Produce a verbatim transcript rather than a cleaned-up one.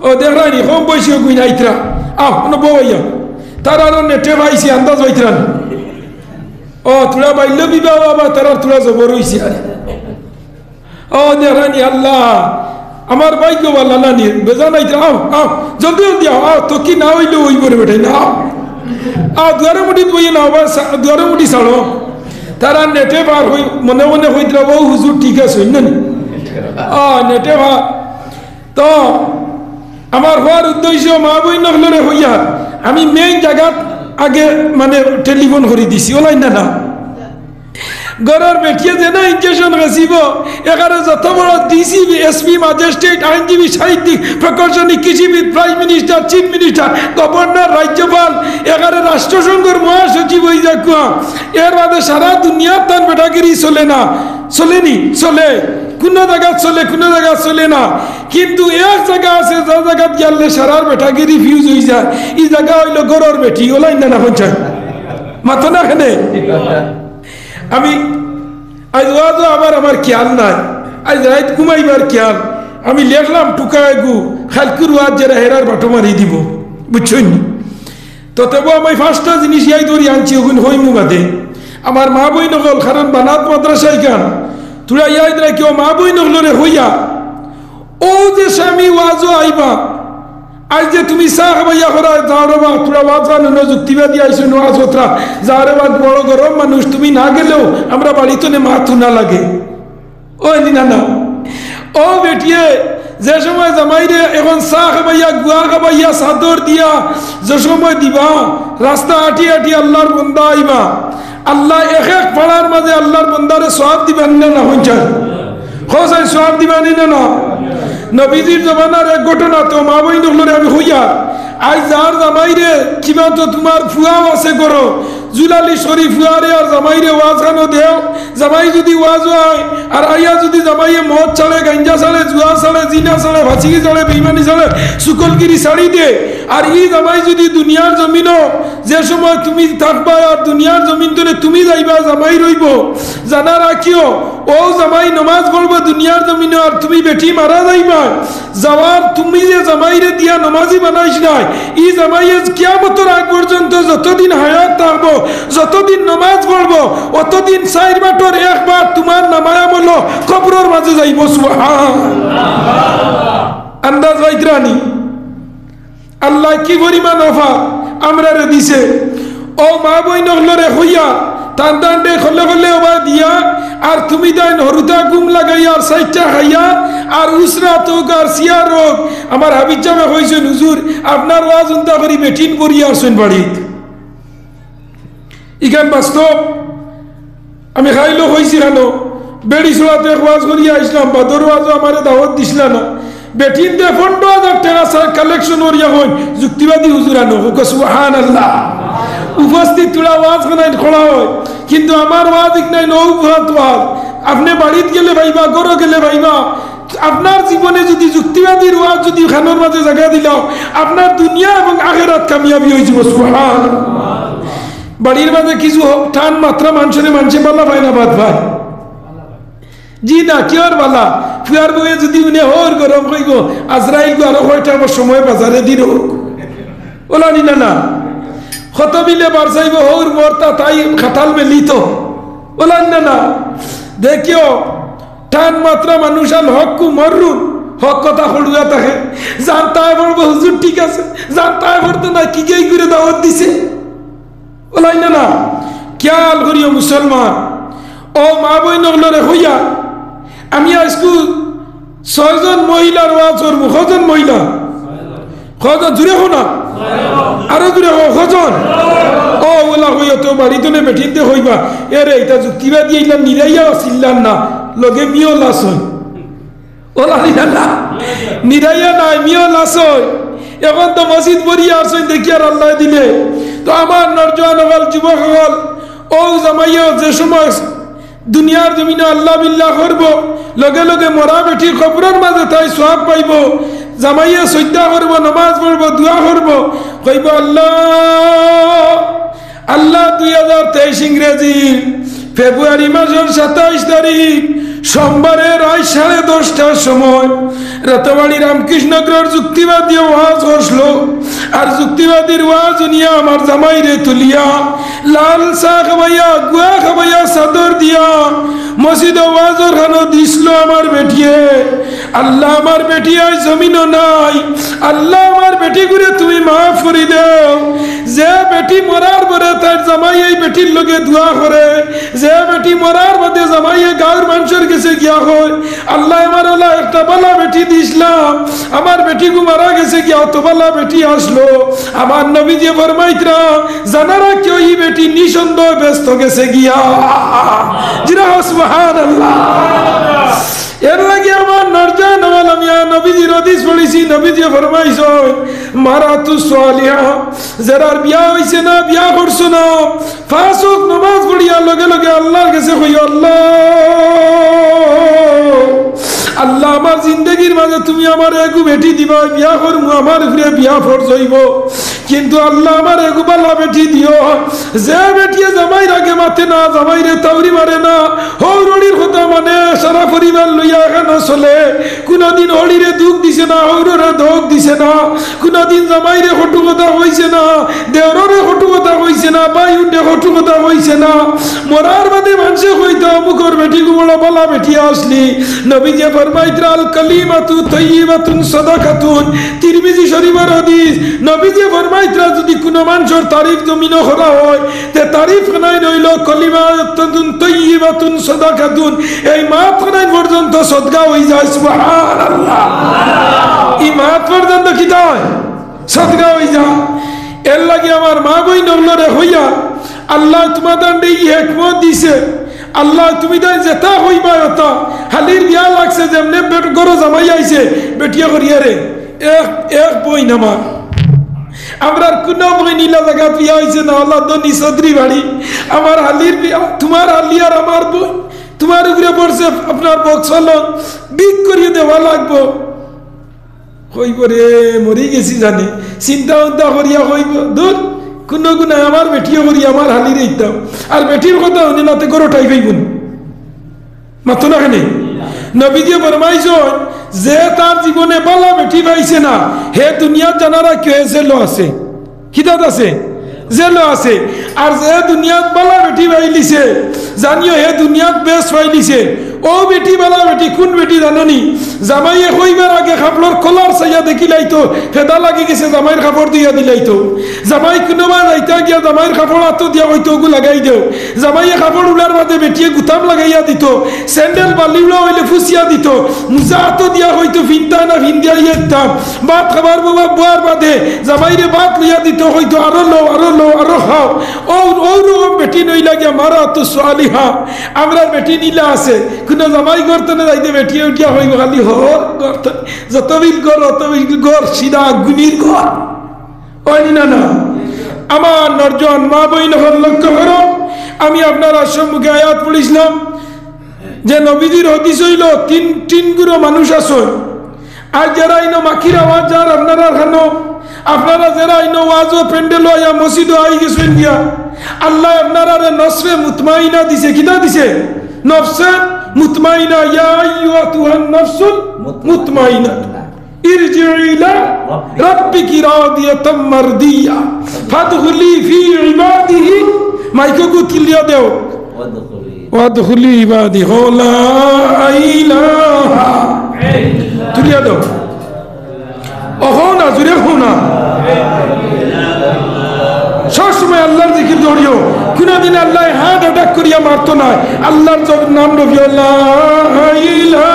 ও দেখরায়নি, কম বয়সী অগুইন আইতরা। আও, অনো বও আইয়া। তারারও নেটে পাইছি, আন্দাজ পাইতরা নি। ও, থুড়া বাল্য বিবাহ, আবার তারার থুড়া জবর অইছে আর। ও দেখরায়নি, আল্লাহ, আমার ভাগ্য ভালা নানি, বেজান আইতরা। আও, আও, জলদি জলদি আও, আও, তো কি না অইলে অইবো রে বেটাইন, আও। আও, দুয়ারো মুঠিত বইয়া নাও, আবার সা-, দুয়ারো মুঠি ছাড়ো। তারা নেটে পার অই, মনে মনে কইতরা, "ও হুজুর ঠিক আছে, অইন্য নি?" আ, নেটে পার। তো আমার কওয়ার উদ্দেশ্য, মা-বইন অকলরে কইয়ার, আমি মেইন জাগাত আগে মানে টেলিফোন করি দিছি, অলাইন না না। ঘরর বেটিয়ে যেন ইনজেকশন গেছিব, এখানে যত বড় ডিসি, এসপি, ম্যাজিস্ট্রেট, আইনজীবী, সাহিত্যিক, প্রকৌশলী, কৃষিবিদ, prime minister, chief minister, governor, রাজ্যপাল, এখানে রাষ্ট্রসংঘর মহাসচিব অই যাকুয়া, এর বাদে সারা দুনিয়ার তান বেটাগিরি চলে না, চলেনি? চলে। কুনু জাগাত চলে, কুনু জাগাত চলে না। কিন্তু এক জাগা আছে, যে জাগাত গেলে সারার বেটাগিরি ফিউজ অই যায়, ই জাগা অইলো ঘরর বেটি, অলাইন না না? মাতো না কেনে? আমি আইজ ওয়াজও আমার, আমার খেয়াল নাই, আইজ রাইত ঘুমাইবার খেয়াল। আমি লেখলাম টুকা এগু, কাইলকুর ওয়াজ যেরা হেরার বাটো মারি দিব, বুঝছইন নি? তো তেবু আমি পাঁচটা জিনিস ইয়াদ করি আনছি, অগুইন কইমু বাদে। আমার মা-বইন অকল, কারণ বানাত মাদ্রাসা ইখান, থুড়া ইয়াদ রাখিও, মা-বইন অকলরে কইয়া, অউ যে স্বামী ওয়াজও আইবা, আইজ যে তুমি চা খাবাইয়া করা, যাও রে বা, থুড়া ওয়াজ আনো না, যুক্তিবাদী আইছো না, ওয়াজ অতরা, যাও রে বা, বড় গরম মানুষ, তুমি না গেলেও আমরা বাড়িত নে মাত হুনা লাগে। অইনি না না? ও বেটিয়ে, যে সময় জামাইরে এখন চা খাবাইয়া, গুয়া খাবাইয়া, চাদর দিয়া, যে সময় দিবা, রাস্তা আটি আটি আল্লার বন্দা আইবা। আল্লায় এক এক পাড়ার মাঝে আল্লার বন্দারে সওয়াব দিবা নি না না? কইন চাই, কও চাই, সওয়াব দিবা নি না না? নবীজির জমানার এক ঘটনা, তো মা-বইন অকলরে আমি কইয়ার, আইজ যার জামাইরে, কিবা তো তুমার ফুয়াও আছে ঘরো, জুলালি শরীফ ফুয়ারে আর জামাইরে ওয়াজ খানো দেও। জামাই যুদি ওয়াজও আয়, আর আইয়া যুদি জামাইয়ে মদ ছাড়ে, গাঞ্জা ছাড়ে, জুয়া ছাড়ে, জিনা ছাড়ে, ফাসিকি ছাড়ে, বেইমানি ছাড়ে, চুগলখুরি ছাড়ি দে, আর ই জামাই যুদি দুনিয়ার জমিনো যে সময় তুমি থাকবায় আর দুনিয়ার জমিন তনে তুমি যাইবায়, জামাই রইবো, জানা রাখিও, অউ জামাই নমাজ পড়বো দুনিয়ার জমিনো, আর তুমি বেটি মারা যাইবায়। যাওয়ার তুমি যে জামাইরে দিয়া নমাজি বানাইছ নাই, ই জামাইয়ে কিয়ামতর আগ পর্যন্ত যতদিন হায়াত থাকবো, যতদিন নমাজ পড়বো, অতদিন চাইর বাটর এক বাট তুমার নামায় আমলো কবরর মাঝে যাইবো। সুবহান। আন্দাজ পাইতরা নি? আল্লায় কি পরিমাণ offer আমরারে দিছে। অউ মা-বইন অকলরে কইয়া, তান তানরে খলে খলে ওবা দিয়া, আর তুমি তাইন হুরুতা ঘুম লাগাইয়া আর চাইরটা খাইয়া, আর উসরাত অউক আর সিয়ার অউক, আমার হাফিজ সাবে কইছইন, "হুজুর, আপনার ওয়াজ হুনতা করি বেটিন করিয়া আছইন বাড়িত।" ইখান বাস্তব। আমি কাইলও কইছি খানো, বেড়িছড়াত এক ওয়াজ করিয়া আইছলাম, বাদর ওয়াজও আমারে দাওয়াত দিছলা না। বেটিন্তে পনরো হাজার টেকা collection করিয়া কইন, "যুক্তিবাদী হুজুর আনো।" কউক্কা সুবহানাল্লাহ। উপস্থিত থুড়া ওয়াজ খানাইন খড়া অয়, কিন্তু আমার ওয়াজ ইখান অউ ভাত ওয়াজ। আপনে বাড়িত গেলে পাইবা, ঘরো গেলে পাইবা। আপনার জীবনে যুদি যুক্তিবাদীর ওয়াজ যুদি খানোর মাঝে জাগা দিলাও, আপনার দুনিয়া এবং আখেরাত কামিয়াবি অইযিবো। সুবহান। বাড়ির মাঝে কিছু টান মাতরা মানষরে মানষে বালা পায় না, বাদ পায়। জি না, কিওর বালা? ফুয়ার বউয়ে যুদি হুনে হউর গরম কইবো, "আজরাইল গো আরো কয়টা সময় বাজারে দি রউক।" অলানি না না? কত বিলে বার চাইবো, হউর মরতা তাই খাতাল মেলিতো। অলানি না না? দেখিও, টান মাতরা মানুষ আল হক্কু মররুন, হক কথা কওয়া থাকে। জানতায় পড়বো হুজুর ঠিক আছে, জানতায় পড়তো না, কিগেই করে দাওয়াত দিছে। অলানি না না? খেয়াল করিও মুসলমান, অউ মা-বইন অকলরে কইয়া, আমি আইজকু ছয়জন মহিলার ওয়াজ করমু। কয়জন মহিলা? কয়জন? জুরে কও না, আরো জুরে কও, কয়জন? অউ, অলা কইও তো, বাড়িত নে বেটিন্তে কইবা, "এরে, ইতা যুক্তিবাদী, ইলা নিরাইয়া চিল্লার না, লগে মিয়াও লাছইন।" অলানি না না? নিরাইয়া নায়, মিয়াও লাছইন। এখন তো মসজিদ ভরিয়া আছইন, দেখিয়ার আল্লায় দিলে। তো আমার নওজোয়ান অকল, যুবক অকল, অউ জামাইয়ে যে সময় দুনিয়ার জমিনো আল্লাহ বিল্লাহ করবো, লগে লগে মরা বেটির কবরর মাঝে তাই সওয়াব পাইবো। জামাইয়ে সইজদা করবো, নমাজ পড়বো, দোয়া করবো, কইবো, "আল্লাহ, আল্লাহ, দুই হাজার তেইশ ইংরেজি, ফেব্রুয়ারি মাসর সাতাইশ তারিখ সোমবারে রাইত সাড়ে দশটার সময় রাতাবাড়ি রামকৃষ্ণনগরর যুক্তিবাদীয়ে ওয়াজ করছিল। আর যুক্তিবাদীর ওয়াজ হুনিয়া আমার জামাইরে তুলিয়া লাল চা খাবাইয়া, গুয়া খাবাইয়া, চাদর দিয়া মসজিদো ওয়াজর খানো দিছিল আমার বেটিয়ে। আল্লাহ, আমার বেটি আইজ জমিনো নাই। আল্লাহ, আমার বেটিগুরে তুমি মাফ করি দেও। যে বেটি মরার পরে তার জামাই এই বেটির লগে দোয়া করে, যে বেটি মরার বাদে জামাইয়ে গাঁওর মানষর গেছে গিয়া কয়, "আল্লাহ, আমার অলা একটা বালা বেটি দিছলাম, আমার বেটিগু মারা গেছে গিয়া, অত বালা বেটি আছলো।" আমার নবীজিয়ে ফরমাইতরা, "জানা রাখিও, ই বেটি নিঃসন্দেহ বেহেস্তো গেছে গিয়া।" জুরে কও সুবহানাল্লাহ। এরলাগি আমার নরজান আওয়ালা মিয়া নবীজির হাদিস পড়ছি, নবীজিয়ে ফরমাইছইন, "মারআতু সালিহা", যেরার বিয়া অইছে না, বিয়া করছো না, পাঁচ ওয়াক্ত নমাজ পড়িয়া লগে লগে আল্লাহর গেছে কইও, "আল্লাহ, আল্লাহ, আমার জিন্দেগির মাঝে তুমি আমারে এগু বেটি দিবায়, বিয়া করমু, আমার উপরে বিয়া ফরজ অইবো।" কিন্তু আল্লাহ, আমার এগু বালা বেটি দিও। যে বেটিয়ে জামাইর আগে মাতে না, জামাইরে তাউরি মারে না, হউর হড়ির কথা মানে, সারা পরিবার লইয়া এখানো চলে। কুনুদিন হড়িরে দুখ দিছে না, হউররে দুখ দিছে না। কুনুদিন জামাইরে কটু কথা কইছে না, দেওররে কটু কথা কইছে না, ভাইউনরে কটু কথা কইছে না। মরার বাদে মানষে কইতো, "অমুকর বেটিগু বড় বালা বেটি আছলি।" নবীজিয়ে ফরমাইতরা, "আল কালিমাতু তাইয়িবাতুন সাদাকাতুন।" তিরমিজি শরীফর হাদিস। নবীজিয়ে ফরমাইতরা, যদি কুনু মানষর তারিফ জমিনো করা অয়, তে তারিফ খানাইন অইলো কালিমাতুন তাইয়িবাতুন সাদাকাতুন। এই মাত খানাইন পর্যন্ত সদকা অইযায়। সুবহানাল্লাহ। ই মাত পর্যন্ত কিতা অয়? সদকা অইযায়। এরলাগি আমার মা বইন অকলরে কইয়ার, আল্লায় তুমাতানরে ই হেকমত দিছে, আল্লায় তুমিতাইন যেতা কইবায় অতা। হালির বিয়া লাগছে, যেমনে বেট-, ঘরো জামাই আইছে, বেটিয়ে করিয়ারে, এক, এক বইন আমার, আমরার কুনু বইন ইলা জাগাত বিয়া অইছে না, অলা ধনী চৌধুরী বাড়ি। আমার হালির বিয়া, তুমার হালি আর আমার বইন, তুমার উপরে পড়ছে আপনার বক্স ফালন, বিক করিয়া দেওয়া লাগবো। কইবো রে, মরি গেছি জানি। চিন্তা উন্তা করিয়া কইবো, "দূর, কুনু গুনায় আমার বেটিয়ে করি আমার হালিরে ইতাম।" আর বেটির কথা হুনে না তে ঘরো ঠাই পাইবো না। মাতো না কেনে? নবীজিয়ে ফরমাইছইন, যে তার জীবনে বালা বেটি পাইছে না, হে দুনিয়াত জানা রাখিও হে জেলো আছে। কিতাত আছে? জেলো আছে। আর যে দুনিয়াত বালা বেটি পাইলিছে, জানিও হে দুনিয়াত বেহেস্ত পাইলিছে। অউ বেটি বালা বেটি, কুন বেটি জানো নি? জামাইয়ে কইবার আগে কাপড়র কলার চাইয়া দেখিলাইতো, ফেদা লাগি গেছে, জামাইর কাপড় ধুইয়া দিলাইতো। জামাই কুনুবা যাইতা গিয়া জামাইর কাপড় আতো দিয়া কইতো, "অগু লাগাই দেও।" জামাইয়ে কাপড় উলার বাদে বেটিয়ে গুতাম লাগাইয়া দিতো, স্যান্ডেল বালিউলা অইলে ফুছিয়া দিতো, মুজা আতো দিয়া কইতো, "ফিনতায় না, ফিন্দিয়া ইয়ে দিতাম।" ভাত খাবার বাবা বওয়ার বাদে জামাইরে ভাত লইয়া দিতো, কইতো, "আরো লও, আরো লও, আরো খাও।" অউ, অউ রকম বেটি নইলা গিয়া মারআতু সালিহা। আমরার বেটি নিলা আছে, কুনু জামাই ঘর তনে যাইতে বেটিয়ে উঠিয়া কইবো, "খালি হর ঘর তনে, যত বিল ঘর, অত বিল ঘর, সিধা আগুনির ঘর।" অয় নি না, না? আমার নরজান মা বইন অকল লক্ষ্য করো, আমি আপনারার সম্মুখে আয়াত পড়ছিলাম যে নবীজির হাদিস অইলো তিন, তিন গুরু মানুষ আছে। আর যেরা ইনো মাইকর আওয়াজ যার আপনারার কানো, আপনারা যেরা ইনো ওয়াজো প্যান্ডেলো আইয়া মসজিদো আই গেছইন গিয়া, আল্লায় আপনারারে নফসে মুতমাইনা দিছে। কিতা দিছে? নফসে মুতমাইনা। ইয়া আইয়ুহান নফসুল মুতমাইনা। ইরজিই ইলা রাব্বিকি রাদিয়াতাম মারদিয়া। ফাদখুলি ফি ইবাদি। মাইকো গুত কিলিয়া দেও। ওয়াদখুলি ইবাদি। কও লা ইলাহা। তুলিয়া দেও। ও কও না, জুরে কও না। সব সময় আল্লাহর জিকির ধরিও। কুনুদিন আল্লায় হার্ট অ্যাটাক করিয়া মারতো নায়। আল্লাহর জব-, নাম ধরিও। লা ইলাহা